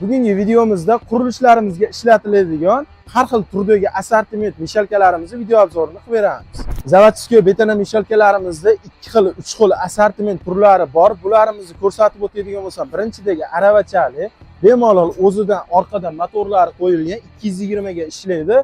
Bugungi videomizda qurilishlarimizga ishlatiladigan har xil turdagi assortiment мешалка larimizni video обзор ini qilib beramiz. Заводской бетономешалка larimizda ikki xil, uch xil assortiment turlari bor. Bularimizni ko'rsatib o'tadigan bo'lsam, birinchidagi aravachali, bemalol o'zidan orqadan motorlari qo'yilgan, 220 ga ishlaydi.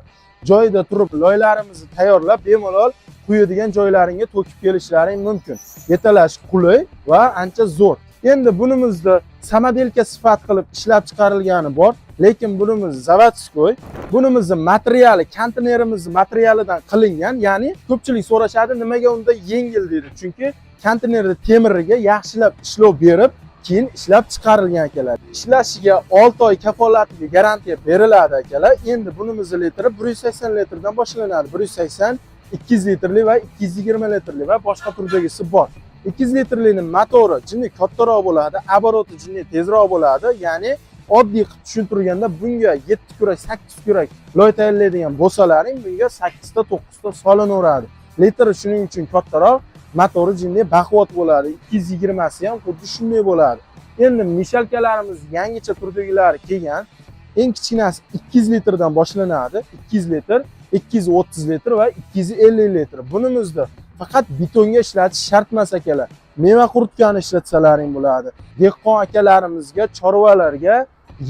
Joyida turib loylarimizni tayyorlab, bemalol quyadigan joylaringga to'kib kelishlaring mumkin. Yetalash qulay va ancha zo'r. Endi bunimizda самоделка sifat qilib ishlab chiqarilgani bor, lekin bunimiz заводской. Bunimizni materiali konteynerimizni materialidan qilingan, ya'ni ko'pchilik so'rashadi, nimaga unda yengil deydi. Chunki konteynerni temiriga yaxshilab ishlov berib, keyin ishlab chiqarilgan, akalar. Ishlashiga 6 oy kafolatiga garantiya beriladi, akalar. Endi bunimizni litri 180 litrdan boshlanadi. 180, 200 litrli va 220 litrli va boshqa turdagisi bor. 200 litrlining motori jinni kattaroq bo'ladi, оборот i jinni tezroq bo'ladi. Ya'ni oddiy qilib tushuntirganda, bunga 7 kurak, 8 kurak loy tayyorlaydigan bo'lsalaring, bunga 8 ta, 9 ta solinaveradi. Litri shuning uchun kattaroq, motori jinni baquvvat bo'ladi. 220si ham xuddi shunday bo'ladi. Endi мешалка larimiz yangicha turdagilari kelgan. Eng kichkinasi 200 litrdan boshlanadi. 200 litr, 230 litr va 250 litr. Bunimizda faqat betonga ishlatish shart emas, akalar. Meva quritgani ishlatsalaring bo'ladi. Dehqon akalarimizga, chorvalarga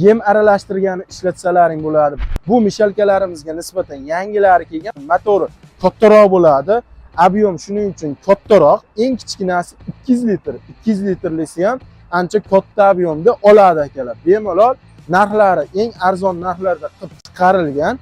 yem aralashtirgani ishlatsalaring bo'ladi. Bu мешалка larimizga nisbatan yangilari kelgan, motori kattaroq bo'ladi. Объем shuning uchun kattaroq. Eng kichkinasi 200 litr. 200 litrlisi ham ancha katta объем da oladi, akalar. Bemalol narxlari eng arzon narxlarda qilib chiqarilgan.